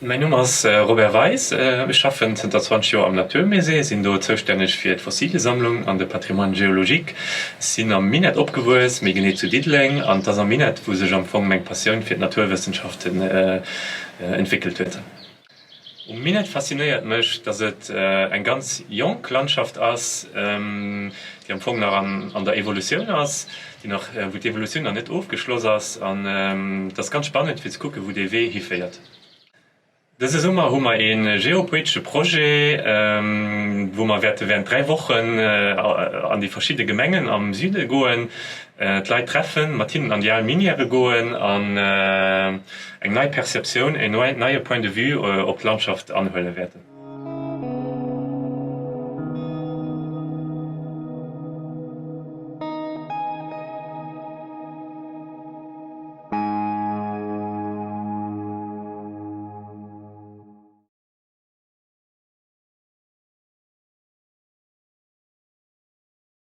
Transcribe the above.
Mäin Numm ass Robert Weis, ech schaffen zënter 20 Joer am Natur Musée, sinn do zoustänneg fir d'Fossilesammlung an de Patrimoine géologique. Sinn am Minett opgewuess, méi genee zu Diddeleng, an et ass am Minett wou sech am Fong meng Passioun fir d'Naturwëssenschaften entwéckelt huet. Um Minett faszinéiert mech, dass et eng ganz jonk Landschaft ass, déi am Fong nach an der Evolutioun ass, déi nach, wou d'Evolutioun nach net ofgeschloss ass. An et ass ganz spannend fir ze kucken, wou dee Wee hiféiert. Dëse Summer hu mer ee geopoetesche Projet, wou mer wäerte während 3 Wochen an déi verschidde Gemengen am Süde goen, d'Leit treffen, mat hinnen an déi al Minièrë goen an eng nei Perceptioun, en neie Point de vue op d'Landschaft anhuele wäerten.